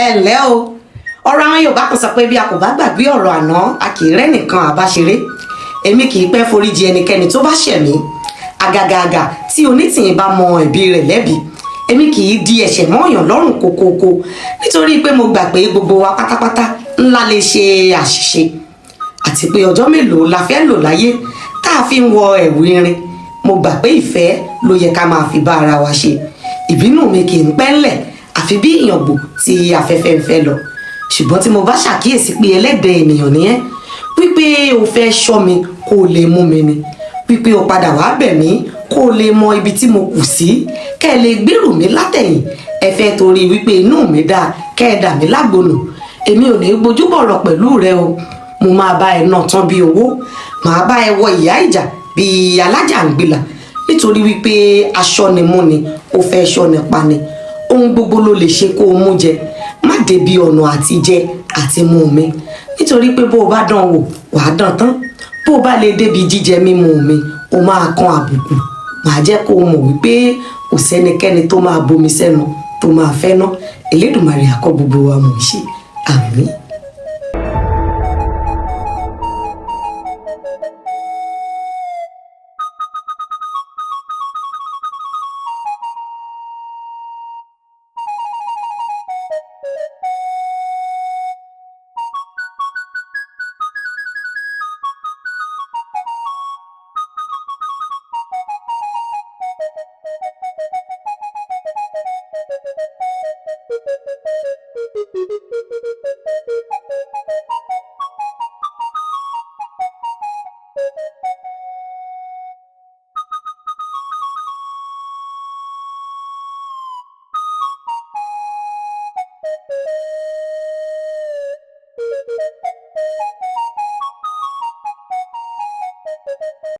Ẹ ǹlẹ́ o. Ọ̀rọ̀ àwọn Yorùbá kan sọ pé bí a kò bá gbàgbé ọ̀rọ̀ àná, a kì í rẹ́nìkan àbáṣeré. Èmi kì í pẹ́ foríjì ẹnikẹ́ni tó bá ṣẹ̀ mí, àgàgàgà tí onítìyín bá mọ ẹ̀bi rẹ̀ lẹ́bi. Èmi kì í di ẹ̀ṣẹ̀ mọ́ọ̀yàn lọ́rùn kókókó, nítorí pé mo gbà pé gbogbo wa pátápátá ńlá lè ṣe àṣìṣe, àti pé ọjọ́ mélòó la fẹ́ lò láyé tá a fi ń wọ ẹ̀wù irin. Mo gbà pé ìfẹ́ ló yẹ ká máa fi bá ara wa ṣe. Ìbínú mi kì í pẹ́ ńlẹ̀ àfi bí ìyàngbò tí afẹ́fẹ́ ń fẹ́ lọ. Ṣùgbọ́n tí mo bá ṣàkíyèsí pé ẹlẹ́dẹ̀ẹ́ ènìyàn ni ẹ́, wípé o fẹ́ ṣọ́ mi kó o lè mú mi ni, wípé o padà wá bẹ̀ mí kó o lè mọ ibi tí mo kù sí, kẹ́ ẹ lè gbèrú mi látẹ̀yìn, ẹ fẹ́ torí wípé inú mi dáa kẹ́ ẹ dà mí lágbónú, èmi ò ní gbójú bọ̀rọ̀ pẹ̀lú rẹ o. Mo máa bá ẹ náà tán bí owó, màá bá ẹ wọ ìyá ìjà bí alájàngbìlà, nítorí wípé aṣọ ni mú ni ó fẹ́ ṣọ́ ni pa ni. Ohun gbogbo ló lè ṣe kó o mú jẹ, má débi ọ̀nà àti jẹ àti mú mi, nítorí pé bó o bá dán wò, wàá dán tán. Bó o bá lè débi jíjẹ mímu mi, o máa kan àbùkù. Màá jẹ́ kó o mọ̀ wípé kò sẹ́nikẹ́ni tó máa bomi sẹ́nu tó máa fẹ́ ná. Elédùmarè á kọ́ gbogbo wa mọ̀ ṣe. Àmín.